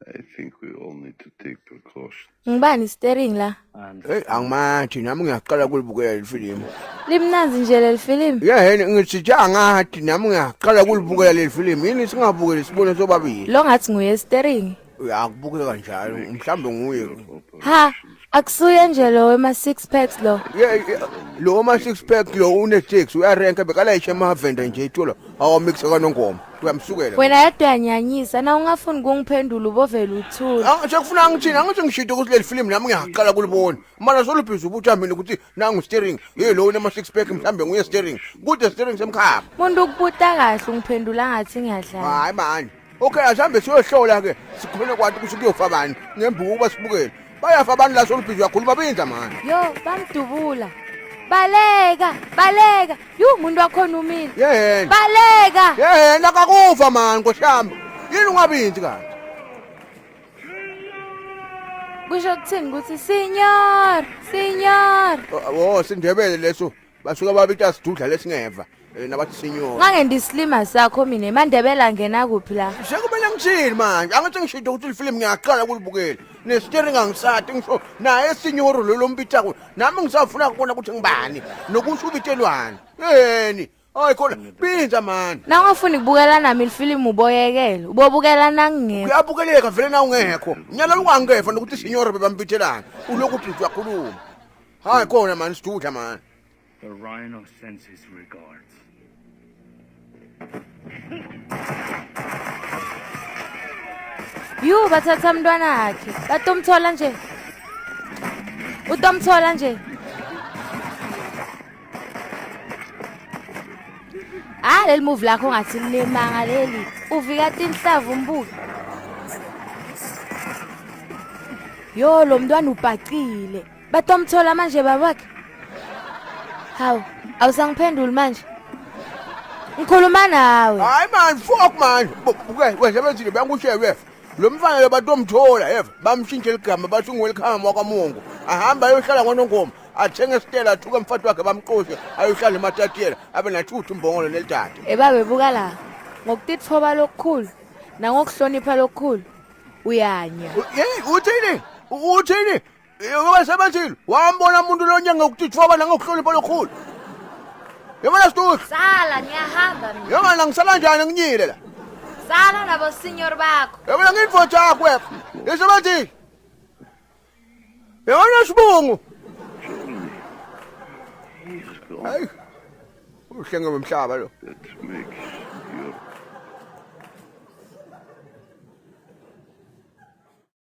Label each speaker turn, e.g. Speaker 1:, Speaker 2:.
Speaker 1: I think we all need to take precautions.
Speaker 2: Ngibani steering la?
Speaker 3: Hey angimathi nami ngiyaqala kulibukela leli filimu.
Speaker 2: Limnanzi nje leli film.
Speaker 3: Yehene ngithi nje angathi nami ngiyaqala kulibukela leli filimu. Yini singabukeli sibone sobabili.
Speaker 2: Lo ngathi nguye steering.
Speaker 3: Uyakubukeka kanjalo mhlambe nguye.
Speaker 2: Ha, akusuye nje lo wema six packs lo.
Speaker 3: Ye lo ma six pack lo une taxi uyarenka bekalayisha emavenda nje ithola awamixa kanongoma uyamsukela.
Speaker 2: Wena yedwa uyanyanyisa na ungafuni kungiphendula ubovela uthula.
Speaker 3: Ah sekufuna ngithini angithi ngishito ukuthi leli film nami ngiyaqala kulibona. Mana solubhizi ubuthi mina ukuthi nangu steering hey lo unema six pack mhlambe nguye steering. Kude steering semkhaba.
Speaker 2: Muntu ukubuta kahle ungiphendula ngathi ngiyadlala.
Speaker 3: Hayi mani. Okay asihambe siyohlola ke sikhone kwathi ukuthi kuyofa bani ngembuku ukuba sibukele. Bayafa abantu la solubhizi uyakhuluma binza mani.
Speaker 2: Yo, bamdubula. Baleka, baleka. Yu umuntu wakhona umile.
Speaker 3: Yehena.
Speaker 2: Baleka.
Speaker 3: Yehena akakufa mani nkosi yami. Yini ungabinzi kanti?
Speaker 2: Kusho kuthini ukuthi senyor, senyor.
Speaker 3: Oh sindebele leso basuka babita sidudla lesingeva nabathi senyor.
Speaker 2: Ngangendisilima sakho mina emandebele angena kuphi la?
Speaker 3: Sekumele ngithini manje? Angithi ngishito ukuthi lifilimu ngiyaqala kulibukela. Nesteering angisati ngisho naye senyor lo lombithako. Nami ngisafuna ukubona ukuthi ngibani nokusho ubitelwane. Yeni. Hayi khona binza mani.
Speaker 2: Na ungafuni kubukela nami ifilimu uboyekele. Ubobukela nangingekho.
Speaker 3: Kuyabukeleka vele na ungekho. Nyala ungangeva nokuthi senyor bebambithelana. Ulokhu uthi uyakhuluma. Hayi khona mani sidudla mani.
Speaker 4: The rhino sends his regards.
Speaker 2: Yu bathatha umntwana wakhe. Batomthola nje. Utomthola nje. Ah leli move lakho ngathi linemanga leli. Uvika tinhlavu umbuki. Yo lo mntwana ubhacile. Batomthola manje babakhe. Hawu, awusangiphenduli manje. Ngikhuluma nawe.
Speaker 3: Hayi man, fuck man. Buke wesebenzile benkushe wef. Lo mfana lo batomthola yeva bamshintshe ligama bathi unguwelcome wakwaMungu. Ahamba ayohlala kwaNongoma athenge isitela athuke umfati wakhe bamqoshe ayohlala ematatiyela abe nathuthu imbongolo nelidada.
Speaker 2: Ebabe buka la. Ngokutitfoba lokukhulu nangokuhlonipha lokukhulu uyanya.
Speaker 3: Hey, uthini? Uthini? Wesebenzile wambona umuntu lonyanga ngokutitfoba nangokuhlonipha lokukhulu. Yabona Sidudu.
Speaker 2: Sala ngiyahamba mina.
Speaker 3: Yabona ngisala njani nginyile la.
Speaker 2: Sala nabo senior bakho.
Speaker 3: Yabona ngindvodza yakho wena. Yesebenzile. Yabona sibungu.
Speaker 1: He's gone.
Speaker 3: Hayi. Uhlenge wemhlaba lo.
Speaker 1: That makes